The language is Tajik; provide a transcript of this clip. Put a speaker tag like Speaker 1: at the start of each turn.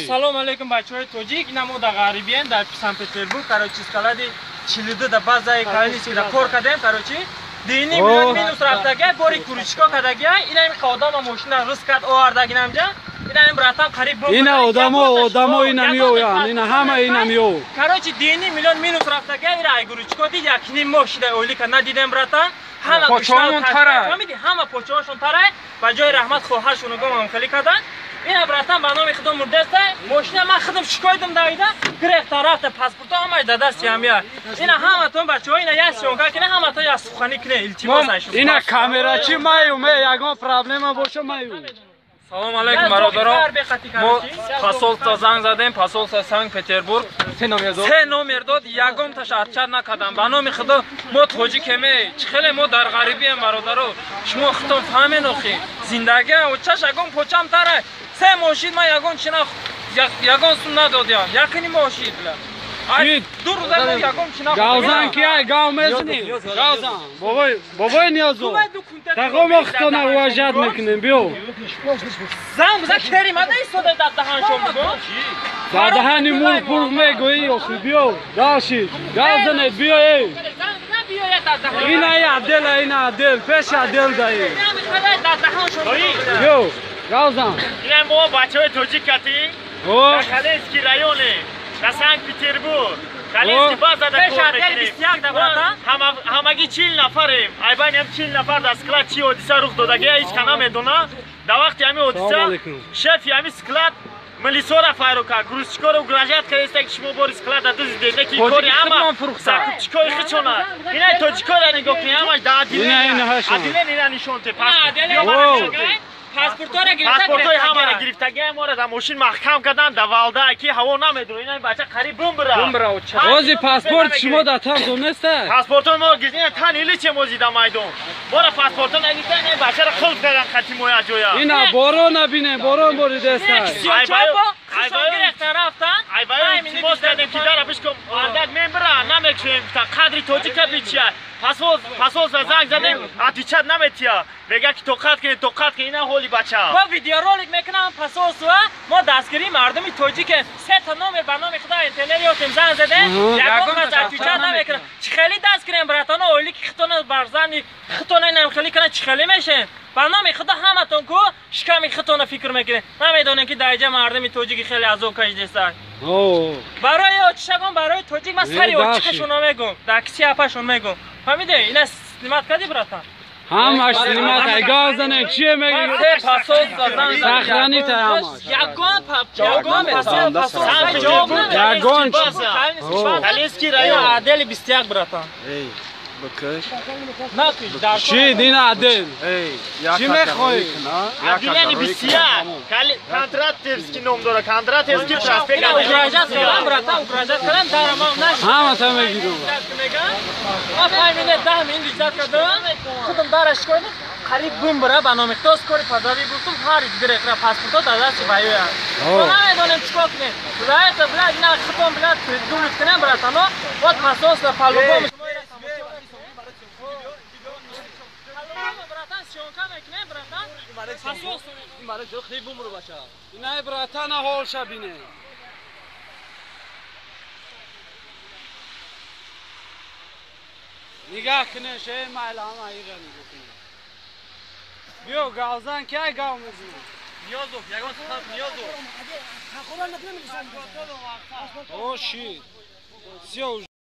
Speaker 1: Салом алейкум бачаҳои тоҷик. Ина мо дар ғарибием, дар Санкт-Петербург, короче, склади 42 да базаи Калининский да кор кардем, короче. Дини миллион минус рафтага, бори куручка кардага. Ина ин одама мошина рис кард овардаг инамҷа. Ина ин братан қариб бо.
Speaker 2: Ина одамо ина меоянд, ина ҳама ина мео.
Speaker 1: Короче, дини миллион минус рафтага, ира ай гуручка дид як ним моҳ шида ойлика надидем братан. Ҳама
Speaker 3: почаҳомон тара.
Speaker 1: Фаҳмиди? Ҳама почаҳошон тара. Ба ҷои раҳмат хоҳаршону гомам хеле карданд. Ина братан ба номи худо мурдаста. Мошина ман худам шикоятам давида, гирифта рафта, паспорто ҳамаи да дасти ҳамия. Ина ҳаматон бачаҳо, ина як съёмка кина, ҳаматон як суханӣ кине, илтимос айшум.
Speaker 2: Ина камерачи маю, ме ягон проблема боша маю.
Speaker 3: Салом алейкум бародаро. Мо посольство занг задем, посольство Санкт-Петербург. Се номер дод, ягонташ отчат накардам. Ба номи худо мо тоҷикеме, чӣ хеле мо дар ғарибием бародаро. Шумо худтон фаҳмен охи. Зиндагӣ очаш ягон почам тара. Се мошин ман ягон чина ягон сум надодям. Якини мошин била. Ду рӯза мо ягон чина.
Speaker 2: Гавзан ки ай гав мезанӣ. Гавзан. Бобой, бобой Ниёзов. Тағо мо худтона уважать мекунем, биё.
Speaker 1: Занг бизан кери мада истода дар даҳаншон бугӯ.
Speaker 2: Дар даҳани мурғ пурғ мегӯӣ охи биё. Гавши. Гав занед биё эй. Ина ай адел, ина адел, пеш адел даи. Биё. Гавзан.
Speaker 4: Ина мо бачаҳои тоҷик катӣ. Дар Калининский районе. Дар Санкт-Петербург. Калининский база да кор мекунем. Ҳамагӣ 40 нафарем. Айбайни ҳам 40 нафар дар склад чӣ ҳодиса рух додагия ҳеҷ ка намедона. Дар вақти ҳамин ҳодиса шефи ҳамин склад милисора файро кард. Грузчикоро угрожать кардаиста ки шумо бори склада дуздидед, ки кори ҳама закупчикои хичона. Ина тоҷикоро нигоҳ кунед, ҳамаш дар отделение ина нишон те.
Speaker 1: Паспортҳоро гирифта,
Speaker 4: паспортҳои ҳамаро гирифтагия моро дар мошин маҳкам карданд, дар валда ки ҳаво намедуро. Ина бача қариб бумбира.
Speaker 2: Ози паспорт шумо дар тан донеста?
Speaker 4: Паспортҳои моро гирифта, ина тан иличе мо зида майдон. Моро паспортҳо нагирифта, ина бачаро қулф кардан хати моя ҷоя.
Speaker 2: Ина борон набинем, борон боридаста.
Speaker 4: Айбаё илтимос кардем ки дара бишком, мардак мембира, намекушоем, гуфтан қадри тоҷика бичия. Посольство занг задем, отвечать наметия. Мега ки тоқат кунед, тоқат кунед, ина ҳоли бача.
Speaker 1: Мо видеоролик мекунам посольство, мо дастгирии мардуми тоҷикем. Се та номер ба номи худо интернет ёфтем, занг задем, ягон кас отвечать намекунад. Чӣ хеле даст гирем братано, оили ки хитона барзани, хитона инам хеле кунад, чӣ хеле мешем? Ба номи худо ҳаматон ку шиками хитона фикр мекунед. Намедонем ки дар инҷа мардуми тоҷики хеле азоб кашидастанд. Барои очишагон, барои тоҷик ман сари очишашонро мегӯм, дар киси апашон мегӯм. Фаҳмиде? Ина снимат кардӣ братан?
Speaker 2: Ҳамаш снимат ай гав занед, чие мегӯӣ? Сохраните ҳамаш.
Speaker 1: Ягон ягон посольство ҷавоб намедиҳад.
Speaker 2: Ягон
Speaker 4: Калининский район.
Speaker 1: Отдели 21 братан.
Speaker 5: Бикаш.
Speaker 1: Накиш дар
Speaker 2: Чӣ дина адел? Чӣ мехоҳӣ?
Speaker 4: Отделение 21. Кондратьевский ном дора. Кондратьевский проспект.
Speaker 1: Угрожать кардам братан, угрожать кардам, дар ма наш.
Speaker 2: Ҳама та мегирам.
Speaker 1: Ма 5 минут 10 минут иҷозат кардам. Худам дараш кардам. Қариб бумбара ба номи худо скори пазави гуфтум, ҳар гирифта паспортҳо дар дасти баёя. Мо намедонем чӣ кор кунем. Блядь, блядь, ина худам блядь придумать кунем братано. Вот посольство по-любому.
Speaker 2: Инай братана ҳолша бине. Нигаҳ кунед, шеи майл ҳама иға нигоҳ кунед. Биё гавзан ки ай гав мезанад.
Speaker 4: Ниёзов, ягон сухан Ниёзов.
Speaker 2: О, шит. Всё.